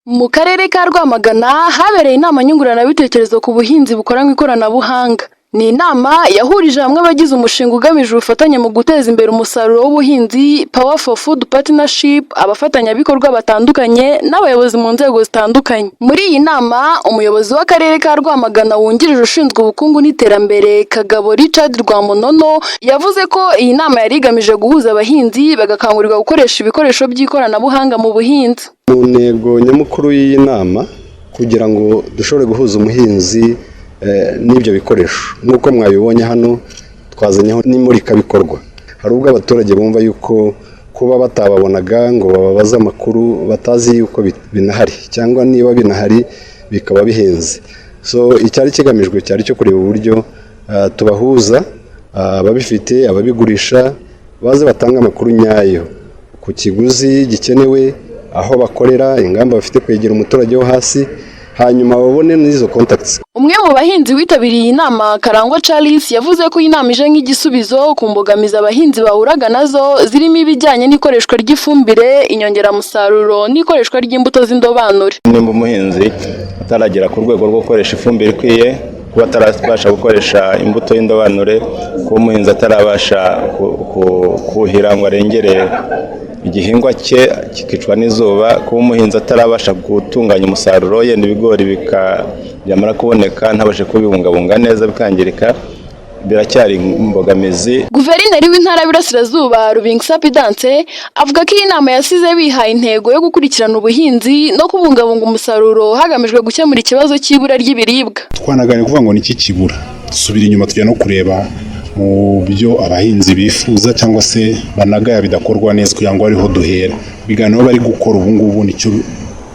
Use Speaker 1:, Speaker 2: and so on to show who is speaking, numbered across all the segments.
Speaker 1: Mu karere ka Rwamagana habereye inama nyunguranabitekerezo ku buhinzi bukoranywe ikoranabuhanga. Ni inama yahurije hamwe abagize umushinga ugamije ubufatanye mu guteza imbere umusaruro w'ubuhinzi, Power for Food Partnership, abafatanyabikorwa batandukanye n'abayobozi mu nzego zitandukanye. Muri iyi nama, umuyobozi w'akarere ka Rwamagana wungirije ushinzwe ubukungu n'iterambere, Kagabo Richard Rwamunono, yavuze ko iyi nama yari igamije guhuza abahinzi bagakangurirwa gukoresha ibikoresho by'ikoranabuhanga mu buhinzi.
Speaker 2: Mu ntego nyamukuru y'iyi nama, kugira ngo dushobore guhuza umuhinzi n'ibyo bikoresho, nk'uko mwabibonye hano twazanyeho n'imurikabikorwa. Hari ubwo abaturage bumva yuko kuba batababonaga ngo bababaze amakuru, batazi yuko binahari, cyangwa niba binahari bikaba bihenze. So icyari kigamijwe cyari cyo kureba uburyo tubahuza, ababifite, ababigurisha, baze batange amakuru nyayo ku kiguzi gikenewe, aho bakorera, ingamba bafite kwegera umuturage wo hasi, hanyuma babone n'izo contacts.
Speaker 1: Umwe mu bahinzi witabiriye iyi nama, Karangwa Charles, yavuze ko iyi nama ije nk'igisubizo ku mbogamizi abahinzi bahuraga nazo, zirimo ibijyanye n'ikoreshwa ry'ifumbire, inyongeramusaruro n'ikoreshwa ry'imbuto z'indobanure.
Speaker 3: Nimba umuhinzi ataragera ku rwego rwo gukoresha ifumbire ikwiye, kuba atarabasha gukoresha imbuto y'indobanure, kuba umuhinzi atarabasha kuhira ngo arengere igihingwa cye kikicwa n'izuba, kuba umuhinzi atarabasha gutunganya umusaruro, yenda ibigori byamara kuboneka ntabashe kubibungabunga neza bikangirika, biracyari imbogamizi.
Speaker 1: Guverineri w'Intara y'Iburasirazuba, Rubingisa Pudence, avuga ko iyi nama yasize bihaye intego yo gukurikirana ubuhinzi no kubungabunga umusaruro hagamijwe gukemura ikibazo cy'ibura ry'ibiribwa.
Speaker 4: Twanaganira kuvuga ngo niki kibura, dusubira inyuma tujya no kureba mu byo abahinzi bifuza cyangwa se banagaya bidakorwa neza, kugira ngo ariho duhera. Ibiganiro bari gukora ubu ngubu nicyo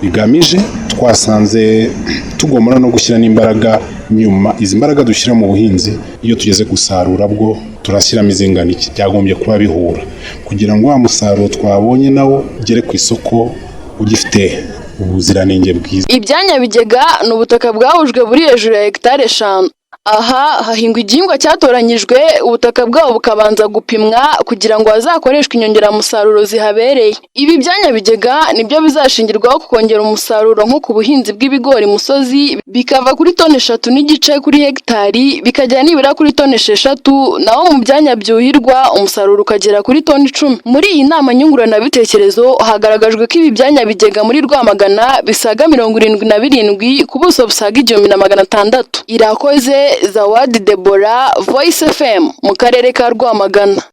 Speaker 4: bigamije. Twasanze tugomba no gushyira n'imbaraga nyuma. Izi mbaraga dushyira mu buhinzi, iyo tugeze gusarura bwo turashyiramo izingana iki? Byagombye kuba bihura kugira ngo wa musaruro twabonye nawo ugere ku isoko ugifite ubuziranenge bwiza.
Speaker 1: Ibyanya bigega ni ubutaka bwahujwe buri hejuru ya hegitari 5. Aha hahingwa igihingwa cyatoranyijwe, ubutaka bwabo bukabanza gupimwa kugira ngo hazakoreshwe inyongeramusaruro zihabereye. Ibi byanya bigega nibyo bizashingirwaho ku kongera umusaruro nko ku buhinzi bw'ibigori musozi, bikava kuri toni 3.5 kuri hegitari bikagera nibura kuri toni 6, naho mu byanya byuhirwa umusaruro ukagera kuri toni 10. Muri iyi nama nyunguranabitekerezo hagaragajwe ko ibi byanya bigega muri Rwamagana bisaga 77 ku buso busaga 1600. Irakoze Zawadi Debora, Voice FM, mu karere ka Rwamagana.